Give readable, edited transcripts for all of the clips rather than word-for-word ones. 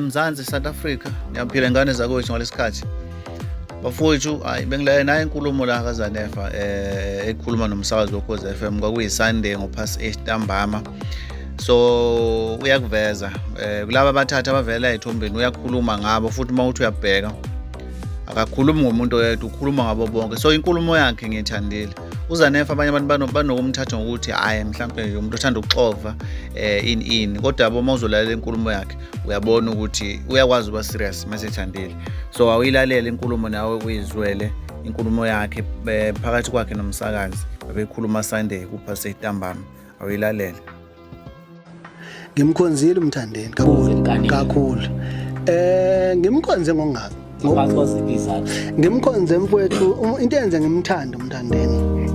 Mzansi South Africa niyaphila ngane zakwethu ngalesikhathi. Bafowethu hayi bengilaye naye inkulumo la kaZanefa ekhuluma nomsakazi woKhozi FM kwakuyi Sunday ngo-past 8 ntambama. So uyakuveza kulaba abathatha abavela ezithombeni uyakhuluma ngabo futhi uma uthi uyabheka akakhulumi ngomuntu oyedwa ukhuluma ngabo bonke. So inkulumo yakhe ngiyithandile. UZanefa abanye abantu banokumthatha ngokuthi hhayi mhlampe umuntu othanda ukuxova ini ini kodwa yabo uma uzolalela inkulumo yakhe uyabona ukuthi uyakwazi ukuba serious uma sethandile. So awuyilalele inkulumo nawe uyizwele inkulumo yakhe phakathi kwakhe nomsakazi babekhuluma Sunday kupha seyintambama awuyilalele. Ngimkhonzile uMthandeni kakhulu kakhulu. Ngimkhonze ngongaka. Ngaphansi kwaziphi izathu? Ngimkhonze mfowethu into enze ngimthande uMthandeni.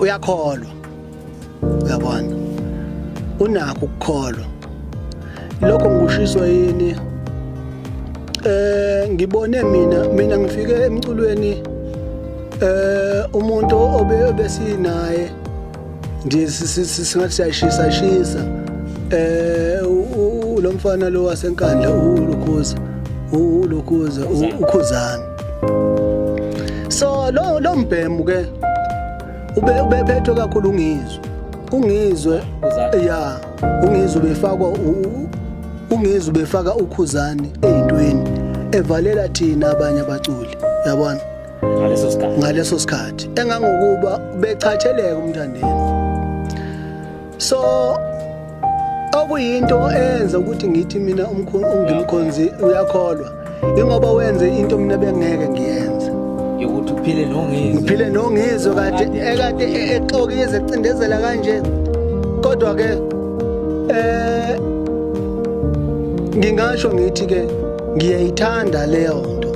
Uyakholwa. Uyabona. Unakho ukukholwa. Lokho ngikushiswa yini? Ngibone mina ngifike emculweni umuntu obe besinaye nje singathi siyashisa shisa lo mfana lo waseNkandla ulokhuza ulokhuza uKhuzani. So lo mbhemu ke ubephethwe kakhulu uNgizwe uNgizwe ya uNgizwe befakwa uNgizwe befaka uKhuzani ezintweni evalela thina abanye abaculi yabona ngaleso sikhathi ngaleso sikhathi engangokuba bechatsheleka uMthandeni. So okuyinto eyenza ukuthi ngithi mina ungimkhonzi uyakholwa ingoba wenze into mina bengeke ngiyenze yokuthi uphile noNgizwe. Ngiphile noNgizwe kade ekade exokize ecindezela kanje kodwa ke ngingasho ngithi ke ngiyayithanda leyo nto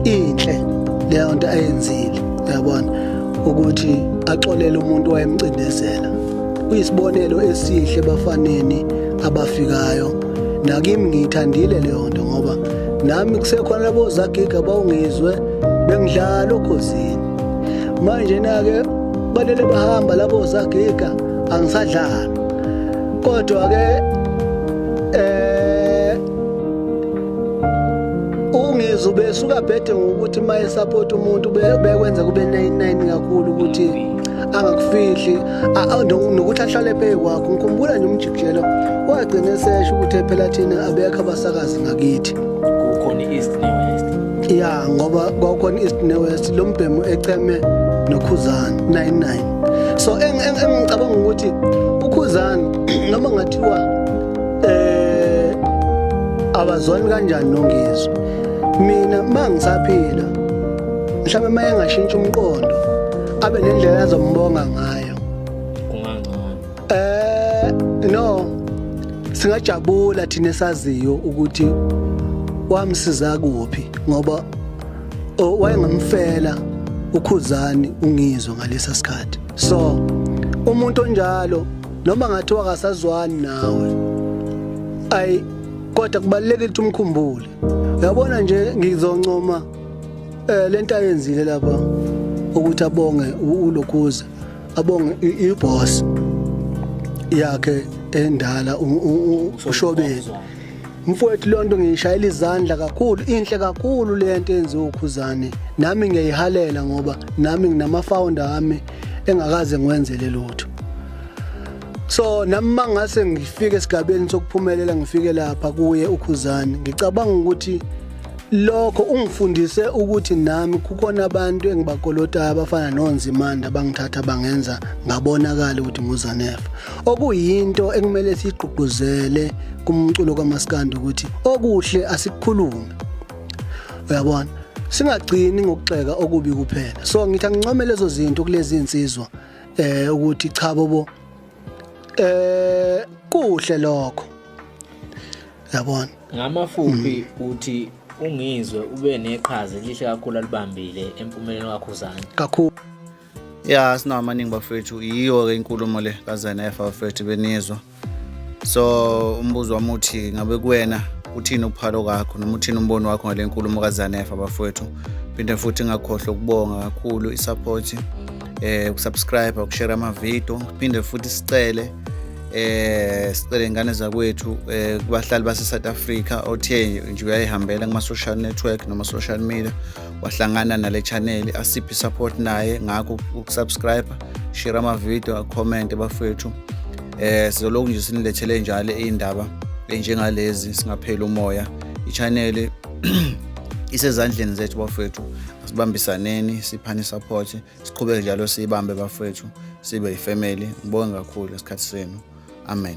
inhle leyo nto ayenzile uyabona ukuthi axolele umuntu wayemcindezela. Uyisibonelo esihle bafaneni abafikayo nakimi ngiyithandile leyo nto ngoba nami kusekhona labo zagiga bawungizwe bengidlala oKhozini. Manje na-ke balele bahamba labo zagiga angisadlali kodwa-ke uNgizwe ubesuka bhede ngokuthi uma esupport umuntu bekwenza kube 99 kakhulu ukuthi angakufihli nokuthi ahlale phezu kwakho. Ngikhumbula nje umjikijelo wagcina esesho ukuthi phela thina abekho abasakazi ngakithi. Kukhona i-East ne-West. Ya ngoba kwakukhona i-East ne-West lo mbhemu echeme noKhuzani 99. So engicabanga ukuthi uKhuzani noma ngathiwa abazwani kanjani noNgizwe mina mangisaphila mhlawumbe uma engashintsha umqondo abe nendlela azombonga ngayo kungangcono. No singajabula thina esaziyo ukuthi wamsiza kuphi ngoba wayengamfela uKhuzani uNgizwe ngalesa sikhathi. So umuntu onjalo noma ngathiwa akasazwani nawe ayi kodwa kubalulekile ukuthi umkhumbule. Uyabona nje ngizoncoma lento ayenzile lapha ukuthi abonge ulokhuza abonge iboss yakhe endala uShobeni. Mfowethu lonto ngiyishayela izandla kakhulu inhle kakhulu lento enziwe uKhuzani nami ngiyayihalela ngoba nami nginama founder ami engakaze ngiwenzele lutho. So nami mangase ngifike esigabeni sokuphumelela ngifike lapha kuye uKhuzani ngicabanga ukuthi lokho ungifundise ukuthi nami kukhona abantu engibakolotayo abafana noNzimanda bangithatha bangenza ngabonakala ukuthi nguZanefa okuyinto ekumele siyigqugquzele kumculo kaMaskandi ukuthi okuhle asikukhulume uyabona singagcini ngokugxeka okubi kuphela. So ngithi angincome lezo zinto kulezi insizwa ukuthi cha bobo kuhle lokho yabona. Ngamafuphi uthi uNgizwe ube neqhaza elihle kakhulu alibambile empumelelweni kaKhuzani. Kakhulu. Ya sinawo amaningi bafethu yiyo-ke inkulumo le kaZanefa bafethu benizwa. So umbuzo wami uthi ngabe kuwena uthini uphalo kakho noma uthini umbono wakho ngale nkulumo kaZanefa bafowethu. Phinde futhi ngakhohlwa ukubonga kakhulu i-support ukusubscribe ukushare ama-video phinde futhi sicele Sicele ingane zakwethu kubahlali base South Africa othe nje uyayihambela kuma social network noma social media wahlangana nale channel, asiphe support naye ngakho ukusubscribe, share ama video, comment bafethu. Sizoloku nje sinilethele njalo indaba enjengalezi, singapheli umoya. I-channel isezandleni zethu bafethu, asibambisaneni, siphane support, siqhubeke njalo siyibambe bafethu, sibe yifamily. Ngibonge kakhulu isikhathi senu. Amen.